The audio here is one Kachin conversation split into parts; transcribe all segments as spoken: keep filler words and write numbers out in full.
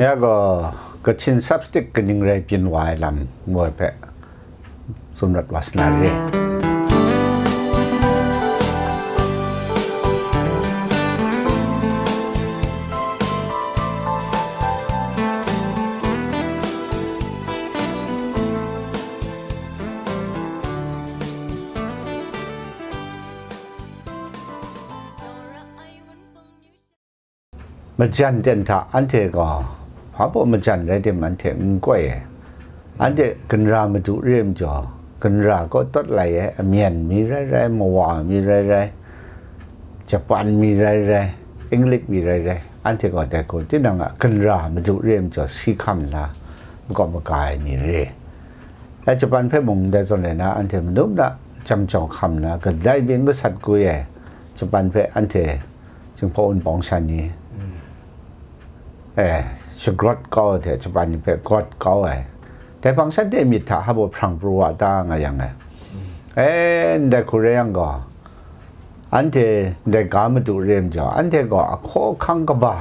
Ya gaw, Kachin Sapstik kaning rai byin wa ai lam ngu ai hpe tsun rawt wa sa na re. Majan ten hta anhte gaw, hpa baw majan rai tim, anhte n koi ai. Anhte ginra madu re ai majaw, ginra kaw tawt lai ai, amyen mi rai rai, mawa mi rai rai, Japan mi rai rai, Inglik mi rai rai, anhte gaw dai hku tinang a ginra madu re ai majaw, si hkam nna, makawp maga ai ni re. Ai Japan hpe mung ndai zawn rai na, anhte manum na jam jau hkam nna, kadai byin gasat gwi ai Japan hpe anhte Jinghpaw Wunpawng sha ni, eh, shagrawt kau ai hte, Japan ni hpe gawt kau ai. Dai hpang shanhte myit hta hpa baw hprang pru wa ta nga yang e. Eh, ndai hku rai yang gaw, anhte ndai ga madu re ai majaw, anhte gaw ahkaw ahkang kaba,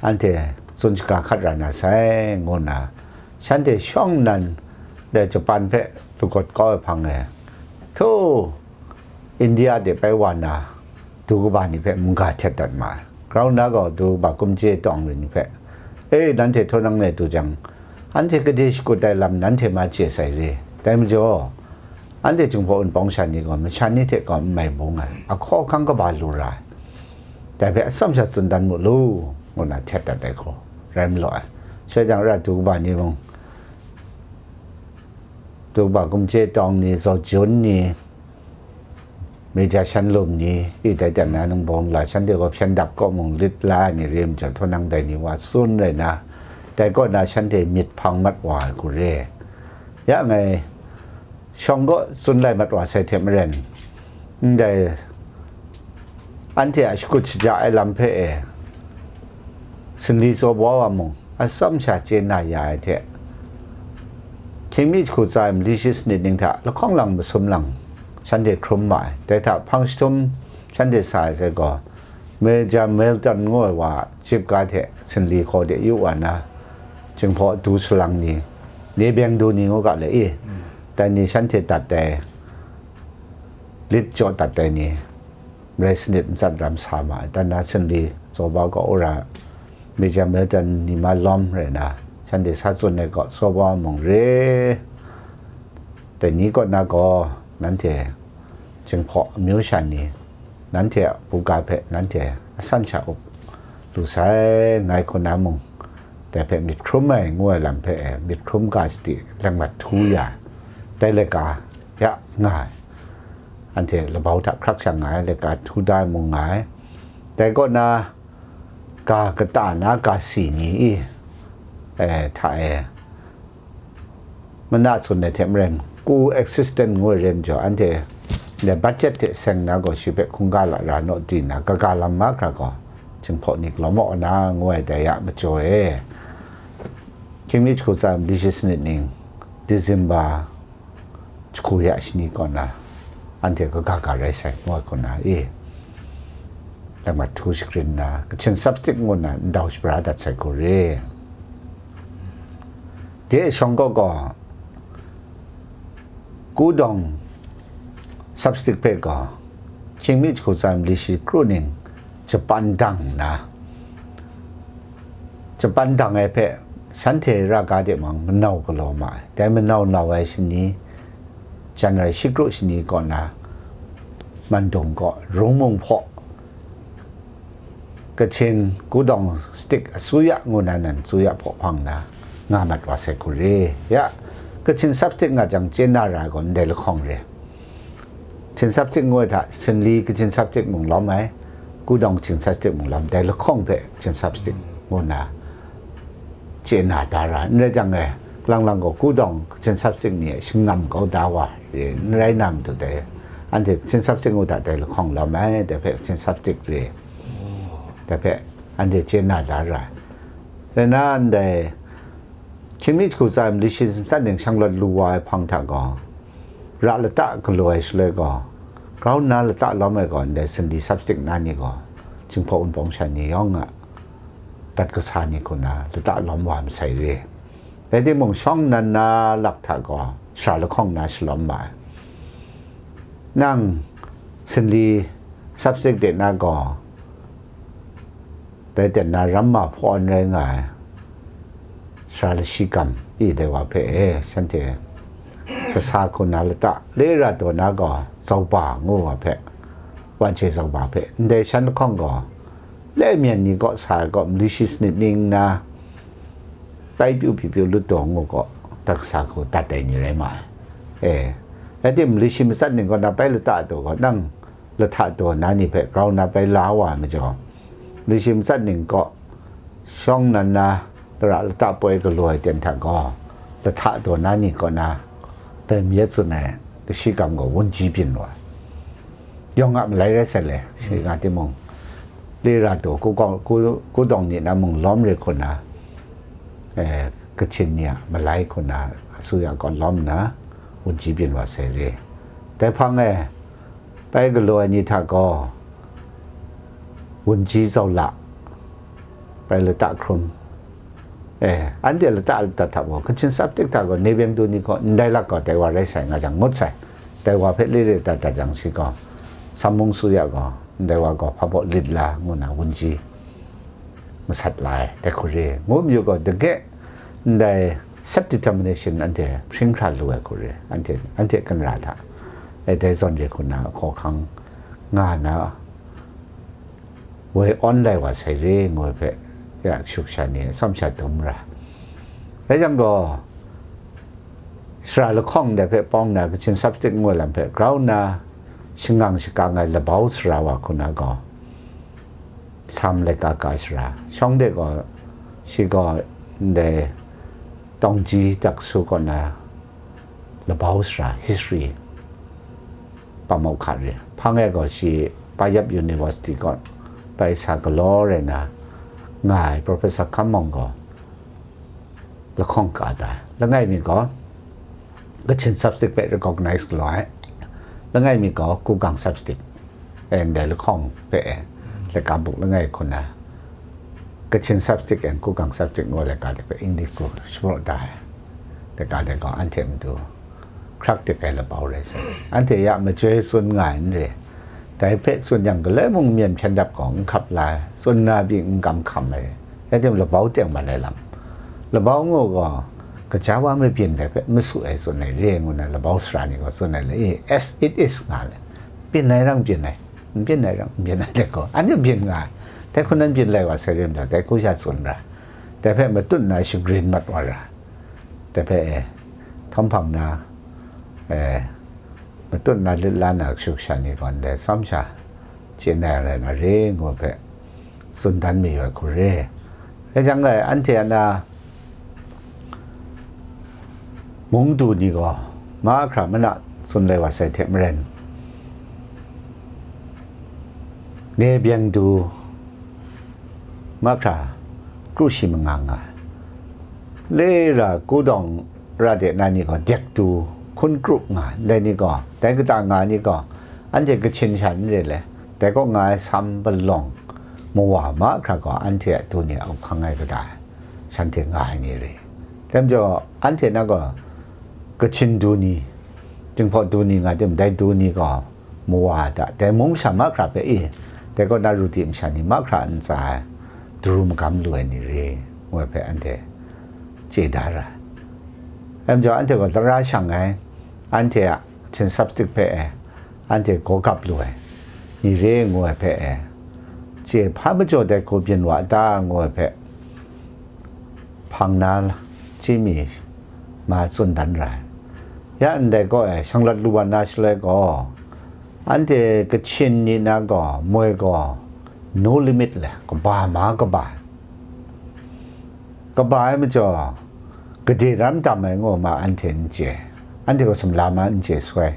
anhte tsun shaga hkat ra na sai, ngu nna, shanhte shawng nnan dai Japan hpe lagawt kau ai hpang e, htu, India de bai wa na, du kaba ni hpe mungga htet dat ma ai. Grau nna gaw du kaba kumje tawng ni hpe, "E, nanhte htaw nang lai du jang, anhte gade shakut ai lam nanhte ma chye sai re. Dai majaw, anhte Jinghpaw Wunpawng sha ni gaw masha ni hte gaw n mai bung ai, ahkaw ahkang kaba lu ra ai. Dai hpe atsam sha tsun dan mu lu," ngu nna htet dat ai hku rai malaw ai. Shaloi jang, ra du kaba ni mung, du kaba kumje tawng ni, zaw jun ni, Meja shan lum ni, i dai dan na nang bawng la, shanhte gaw hpyen dap kaw mung lit la ai ni re ai majaw, htaw nang dai ni wa tsun rai na, dai kaw na shanhte myit hpang mat wa ai hku re. Ya ngai shawng kaw tsun lai mat wa sai hte maren, ndai anhte a shakut shaja ai lam hpe e, sinli tsaw baw wa mung, atsawm sha chye na ya ai hte, hkying mi jahku tsa ai mali shi sanit ning hta lahkawng lang masum lang shanhte hkrum ma ai. Dai hta hpang jahtum shanhte sa ai sai gaw, Major Milton ngu ai wa a jip ga hte sinli hkaw de yu wa na, Jinghpaw du salang ni, Neibeng du ni ngu ga le i, dai ni shanhte dat ai, lit jaw dat ai ni, marai sanit matsat ram sa ma ai. Dan na sinli tsaw baw kaw wora, Major Milton ni ma lawm rai na, shanhte sa tsun ai kaw tsaw baw mung re, dai ni kaw na gaw, nanhte Jinghpaw amyu sha ni, nanhte a buga hpe nanhte asan sha up lu sai, ngai hku na mung, dai hpe myit hkrum ai ngu ai lam hpe e, myit hkrum ga sadi leng mat htu ya, dai laika ya nga ai. Anhte labau hta hkrak sha nga ai, laika htu da ai mung nga ai. Dai kaw na, ga kata na ga si ni i, eh, hta e, mana tsun ai hte maren, ku existent ngu ai re majaw, anhte ndai budget hte seng na gaw, shi hpe hkungga la ra naw di nna, kaga lam mahkra gaw, Jinghpaw ni galaw maw na ngu ai dai a majaw e, hkying mi jahku tsa ai mali shi sanit ning, December jahku ya shani kaw na, anhte kaga ga rai sai, ngu ai kaw na e, leng mat htu shagrin nna, Kachin Sapstik ngu nna ndau shabra dat sai hku re. De shawng kaw gaw, Kudawng Sapstik hpe gaw, hkying mi jahku tsa ai mali shi kru ning, Japan dang nna, Japan dang ai hpe shanhte ra ga de mang manau galaw ma ai. Dai manau nau ai shani, January shi kru shani kaw na, Mandung kaw, Rungmung hpaw, Kachin Kudawng Stik Asuya ngu na nan Asuya hpaw hpang na nga mat wa sai hku re. Ya, Kachin Sapstik nga jang chye na ra ai gaw ndai lahkawng re. Kachin Sapstik ngu ai hta, Sinli Kachin Sapstik mung lawm ai, Kudawng Kachin Sapstik mung lawm, dai lahkawng hpe Kachin Sapstik ngu nna chye na da ra. N rai jang e, lang lang gaw Kudawng Kachin Sapstik ni e shingngam kau da wa re, n rai na matu dai, anhte Kachin Sapstik ngu hta dai lahkawng lawm ai, dai hpe Kachin Sapstik re, dai hpe anhte chye na da ra. Rai na ndai, hkying mi jahku tsa ai mali shi matsat ning shanglawt lu wa ai hpang hta gaw, ra lata galaw ai shaloi gaw, grau nna lata lawm ai gaw, ndai Sinli Sapstik na ni gaw, Jinghpaw Wunpawng sha ni yawng a dat kasa ni hku na lata lawm wa masai re. Rai timung, shawng nnan na lak hta gaw sara lahkawng na shalawm ma ai. Nang sinli subject de na gaw, dai ten na ramma hpawn rai nga ai sara lashi gam i dai wa hpe e, shanhte kasa hku na lata le ra taw na gaw zauba ngu wa hpe, wa je zauba hpe, ndai shan lahkawng gaw, le myen ni kaw sa ai kaw, mali shi sanit ning nna, tai pyu pyi pyu lut taw ngu gaw, dat kasa hku dat ai ni rai ma ai. E, rai tim, mali shi matsat ning kaw na bai lata taw gaw, nang lahta taw na ni hpe grau na bai la wa ai majaw, mali shi matsat ning kaw shawng nnan na, lara lata poi galaw ai ten hta gaw, lahta taw na ni kaw na, dai myit tsun ai lashi gam gaw wunji byin wa ai. Yawng a malai rai sai le, shi nga timung, le ra taw, ku kawng, ku, ku dawng ni na mung lawm re hku na, eh, Kachin ni a malai hku na, asuya kaw lawm nna, wunji byin wa sai re. Dai hpang e, bai galaw ai ni hta gaw, wunji zau la, bai lata hkrum. Eh, anhte lata lata hta gaw, Kachin subject hta gaw, Nebiang du ni gaw, ndai lak gaw, dai wa rai sai nga jang, ngut sai. Dai wa hpe le le dat dat jang, shi gaw, Sam mung su ya gaw, ndai wa gaw, hpa baw lit la, ngu na wunji masat la ai, dai hku re, ngu mayu gaw, dage, ndai self determination anhte hpring hkra lu ai hku re, anhte, anhte kanra hta, eh, dai zawn re hku na, hkaw hkang nga na, woi awn lai wa sai re, ngu ai hpe, ya kashu kasha ni atsawm sha dum ra. Rai jang gaw, sara lahkawng ndai hpe pawng na, Kachin subject ngu ai lam hpe grau nna, shangang shakang ai labau sara wa hku na gaw, Sam laika ka sara, shawng de gaw, shi gaw ndai Tawngji Daksu kaw na labau sara, history, pa mau hka re. Hpang e gaw shi Payap University kaw bai sa galaw rai na nga ai Professor Hkam Mawng gaw lahkawng ka da ai. Langai mi gaw Kachin subject hpe recognize galaw ai. Langai mi gaw Kugang subject. E, ndai lahkawng hpe e, laika buk langai hku na, Kachin subject and Kugang subject ngu laika de hpe English hku shapraw da ai. Laika de gaw anhte matu hkrak dik ai labau rai sai. Anhte ya machyoi tsun nga ai n re. Dai hpe tsun yang, galoi mung myen hpyen dap gaw n hkap la ai, tsun na pyi n kam hkam ai. Rai tim, labau teng mat ai lam. Labau ngu gaw, kaja wa mabyin dai hpe masu ai tsun ai re ngu na, labau sara ni gaw tsun ai le, e, as it is nga le. Byin ai rang byin ai, n byin ai rang n byin ai le gaw, anhte byin nga ai. Dai hku nan byin lai wa sai re majaw, dai hku sha tsun ra. Dai hpe matut na shagrin mat wa ra. Dai hpe, e, htawm hpang na, e, matut na lit la na kashu kasha ni gaw ndai tsawm sha chye na rai na re ngu hpe tsun dan mayu ai hku re. Rai jang gaw, anhte a na mung du ni gaw mahkra mana tsun lai wa sai hte maren, Nebiang du mahkra kru shi manga nga ai. Le ra kudawng ra de na ni gaw, dek du, hkun kru nga ai, ndai ni gaw, dai kata nga ai ni gaw, anhte Kachin sha n re le, dai kaw nga ai Sam palawng mawa mahkra gaw, anhte a du ni a up hkang ai kata ai, shanhte nga ai ni re. Dai majaw, anhte na gaw, Kachin du ni, Jinghpaw du ni nga tim, dai du ni gaw, mawa a ta, dai mung masha mahkra hpe i, dai kaw na Ruti masha ni mahkra ntsa ai, daru magam lu ai ni re, ngu ai hpe anhte chye da ra ai. Dai majaw, anhte gaw tara shang ai, anhte a Kachin subject hpe e, anhte gaw gap lu ai ni re, ngu ai hpe e, chye hpa majaw dai hku byin wa ta, ngu ai hpe, hpang na chyi mi ma tsun dan ra ai. Ya ndai gaw e, shanglat lu wa na shaloi gaw, anhte Kachin ni na gaw moi gaw no limit le, kaba ma kaba ai. Kaba ai majaw, gade ram dam ai ngu ma anhte n chye, anhte gaw sumla ma n chye soi,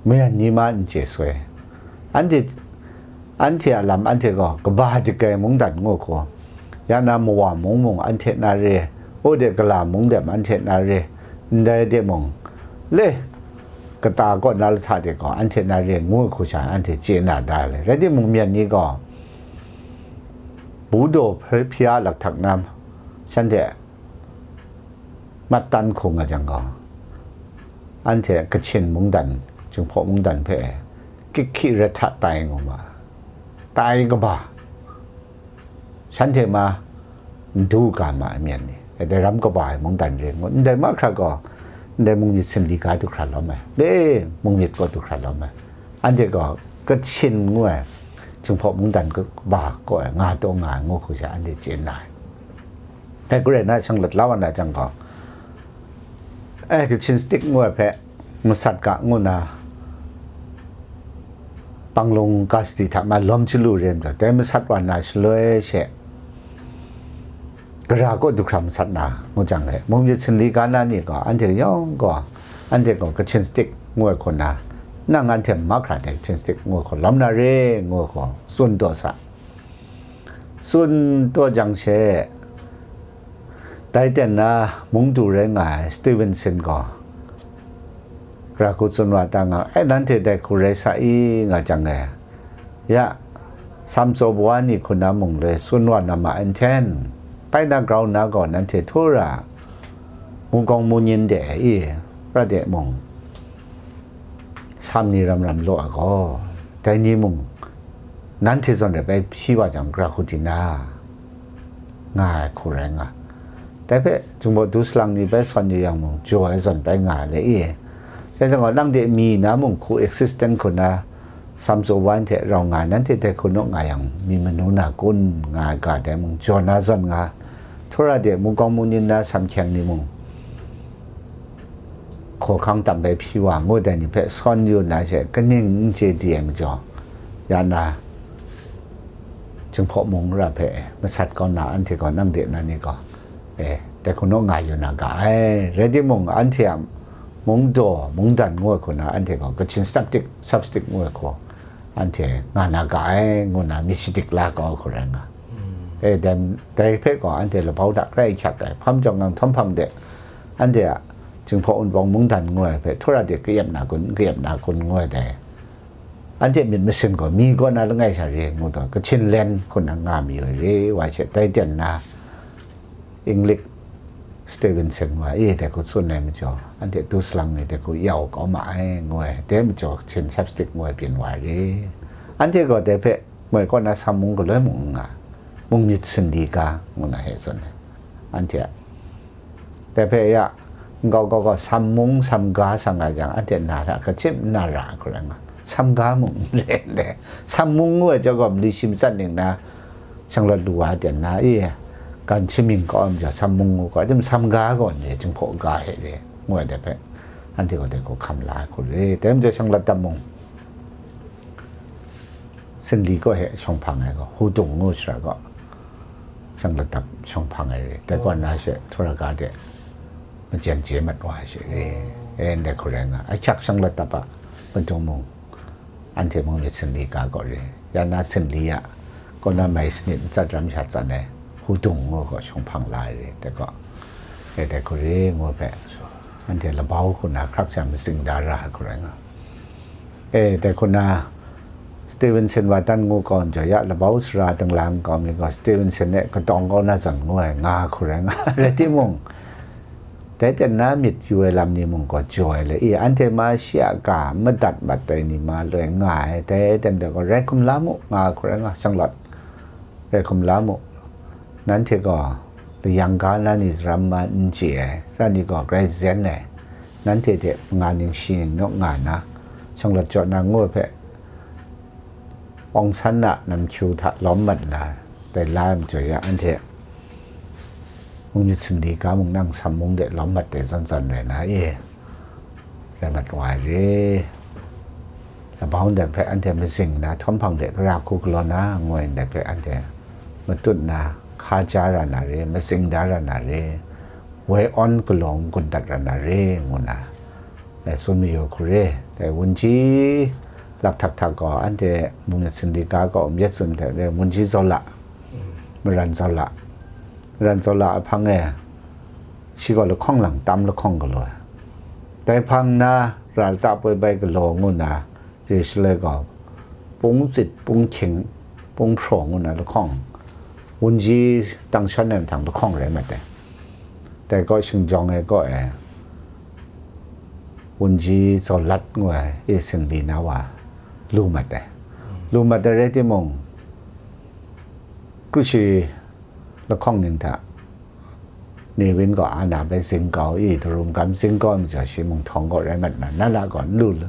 mayan ni ma n chye soi, anhte, anhte a lam anhte gaw kaba dik ai mungdan ngu hku, ya na mawa mung mung anhte na re, o de gala mung de anhte na re, ndai de mung, le, kata kaw na lahta de gaw anhte na re ngu hku sha anhte chye na da le. Rai timung, myen ni gaw Budaw hpya lakhtak na shanhte mat tan hkung nga jang gaw, anhte Kachin mungdan, Jinghpaw mungdan hpe kik hki ret hta tai ngu ma, tai kaba, shanhte ma n du ga ma ai myen ni, dai ram kaba ai mungdan re ngu, ndai mahkra gaw, ndai mungmyit sinli ga du hkra lawm ai, le mungmyit gaw du hkra lawm ai, anhte gaw Kachin ngu ai, Jinghpaw mungdan kaba kaw ai, nga taw nga ai ngu hku sha anhte chye nna ai. Dai gaw rai nna, shang lat la wa na jang gaw, e, Kachin state ngu ai hpe masat ga ngu na, Panglung ga sadi hta ma lawm chyalu re ai majaw, dai masat wa na shaloi she, gara kaw du hkra masat na ngu jang e, mungmyit sinli ga na ni gaw, anhte yawng gaw, anhte gaw Kachin state ngu ai hku na, nang anhte mahkra dai Kachin state ngu ai hku lawm na re ngu ai hku tsun taw sa. Tsun taw jang she, dai ten na mung du rai nga ai Stevenson gaw, gara hku tsun wa ta nga, e, nanhte dai hku rai sa i, nga jang e, ya, Samtsaw wa ni hku na mung le tsun wa na ma ai nhten, bai na grau nna gaw nanhte htura mugawng munyin de i, ra de mung, sam ni ram ram law ai gaw, dai ni mung, nanhte zawn rai bai hpyi wa jang, gara hku di na, nga ai hku rai nga. Dai hpe, Jinghpaw du salang ni bai sawn yu yang mung, jaw ai zawn bai nga ai le i. Dai jang gaw, nang de mi na mung hku existent hku na, Samtsaw wa hte rau nga ai, nanhte dai hku naw nga yang, mi manu na kun, nga ai ga dai mung, jaw na zawn nga, htura de mugawng munyin na samhkyeng ni mung, hkawhkang tam bai hpyi wa ngu dai ni hpe sawn yu na she, kaning n chye di ai majaw, ya na, Jinghpaw mung ra hpe masat kau na anhte gaw, nang de na ni gaw, e, dai hku naw nga yu na ga ai. Rai timung, anhte a mungdaw mungdan ngu ai hku na, anhte gaw Kachin subject, subject ngu ai hku, anhte nga na ga ai, ngu na myit shadik la kau ai hku rai nga. E, dai, dai hpe gaw anhte labau hta grai hkyak ai, hpam jawng ngang htawm hpang de, anhte a Jinghpaw Wunpawng mungdan ngu ai hpe htura de kayep na kun, kayep na kun ngu ai dai. Anhte myit masin gaw mi kaw na langai sha re ngu taw, Kachin len hku na nga mayu ai re, wa she tai ten na, English Stevenson wa e dai hku tsun ai majaw, anhte du salang ni dai hku yau kau ma ai, ngu ai, dai majaw Kachin subject ngu ai byin wa ai re. Anhte gaw dai hpe moi kaw na sam mung galoi mung n nga, mung myit sinli ga ngu na he tsun ai. Anhte a, dai hpe ya, nkau kau gaw, sam mung, sam ga sa nga jang, anhte na hta hkachim n na ra ai hku rai nga, sam ga mung n re ndai, sam mung ngu ai chyawm gaw, mali shi matsat ning na, shang lat lu wa ai ten na, i, gan shamying kau ai majaw, sam mung ngu gaw, tim sam ga gaw n re, Jinghpaw ga he re, ngu ai dai hpe, anhte gaw dai hku hkam la ai hku re, dai majaw shang lat dap mung, Sinli kaw he shawng hpang ai gaw, Hudung ngu shara gaw, shang lat dap shawng hpang ai re, dai kaw na she, htura ga de, majen je mat wa ai she re, e ndai hku rai nga, ahkyak shang lat dap a, madung mung, anhte mung myit sinli ga gaw re, ya na sinli a, kaw na mai sanit matsat ram sha tsan ai, Hudung ngu gaw shawng hpang la ai re, dai gaw, e dai hku re ngu hpe, anhte labau hku na hkrak sha matsing da ra ai hku rai nga. E, dai hku na, Stevenson wa dan ngu kau n jaw ya, labau sara dingla nkau mi gaw, Stevenson e katawng kau na zawn ngu ai, nga hku rai nga, rai timung, dai ten na myit yu ai lam ni mung gaw jaw ai le, i, anhte ma shi a ga madat mat ai ni ma loi nga ai, dai ten de gaw rai hkum la mu, nga hku rai nga, shang lawt, rai hkum la mu. Nanhte gaw layang ga na ni ram ma n chye ai, ra ni gaw grai zen ai, nanhte hte nga ning shi ning naw nga na, shang lat jaw na ngu ai hpe, Aung San a namhkyu hta lawm mat na, dai la ai majaw ya, anhte mung myit sinli ga mung nang sam mung de lawm mat ai zawn zawn rai na e, rai mat wa ai re. Labau ndai hpe anhte mazing na, htawm hpang de gara hku galaw na, ngu ai ndai hpe anhte matut na, hka ja ra na re, mazing da ra na re, woi awn galaw n-gun dat ra na re, ngu na, e, tsun mayu hku re. Dai wunji lakhtak hta gaw, anhte mung myit sinli ga gaw n yet tsun hte re, wunji Zola, Maran Zola, Maran Zola a hpang e, shi gaw lahkawng lang tam lahkawng galaw ai. Dai hpang na, ra lata poi bai galaw ngu na, re shaloi gaw, pung tsit, pung hkying, pung hpraw ngu na lahkawng, Wunji Tangshan ai mahtang lahkawng rai mat ai. Dai kaw shingjawng ai kaw e, Wunji Zawlat ngu ai e sinli na wa lu mat ai. Lu mat ai rai timung, Krushi lahkawng ning hta Newin gaw ana bai zing kau i, darum gam zing kau ai majaw shi mung htawng gaw rai mat na, na la gaw n lu lu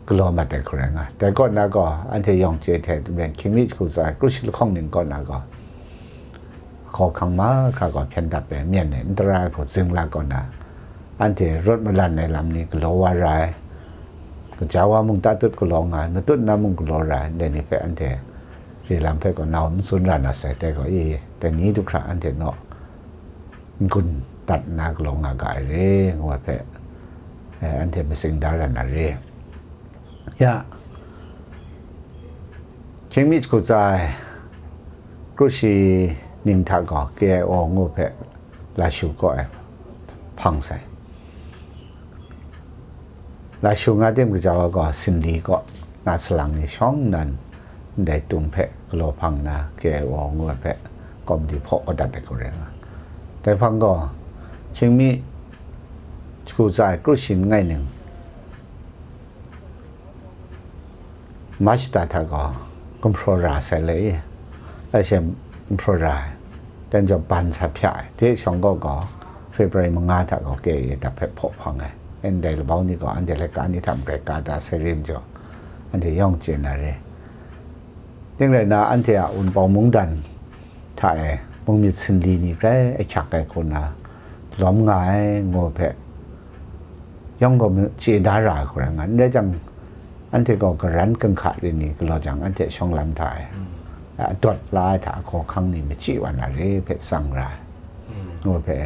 galaw mat ai hku rai nga. Dai kaw na gaw, anhte yawng chye hte maren hkying mi jahku tsa ai Krushi lahkawng ning kaw na gaw, ahkaw hkang mahkra gaw hpyen dap ai, myen e n tara ai hku zing la kaw na, anhte rawt malan ai lam ni galaw wa ra ai, kaja wa mung tatut galaw nga ai, matut na mung galaw ra ai, ndai ni hpe anhte re lam hpe gaw nau n tsun ra na sai, dai gaw, e, dai ni du hkra anhte naw n-gun dat nna galaw nga ga ai re, ngu ai hpe, eh, anhte matsing da ra na re. Ya, hkying mi jahku tsa ai Krushi ning hta gaw K I O ngu hpe Lashu kaw e hpang sai. Lashu nga tim kaja wa gaw Sinli kaw na salang ni shawng nnan ndai tum hpe galaw hpang na K I O ngu ai hpe kawmdi hpaw kau dat ai hku rai nga. Dai hpang gaw, hkying mi jahku tsa ai Krushi nngai ning, March da hta gaw gumhpraw ra sai le i, ashe gumhpraw ra ai, dan jaw ban sa hpya ai, de shawng gaw gaw February manga hta gaw K I A dap hpe hpaw hpang ai, ndai labau ni gaw anhte laika ni hta mare ka da sai rim jaw, anhte yawng chye na re. Ning rai na, anhte a wunpawng mungdan hta e mung myit sinli ni grai ahkyak ai hku na lawm nga ai, ngu hpe yawng gaw chye da ra ai hku rai nga. N rai jang, anhte gaw karan kanhka rin ni galaw jang, anhte shawng lam hta e adawt la ai hta ahkaw hkang ni machyi wa na re hpe tsang ra ai, ngu hpe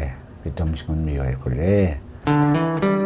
myit dum shangun mayu ai hku re.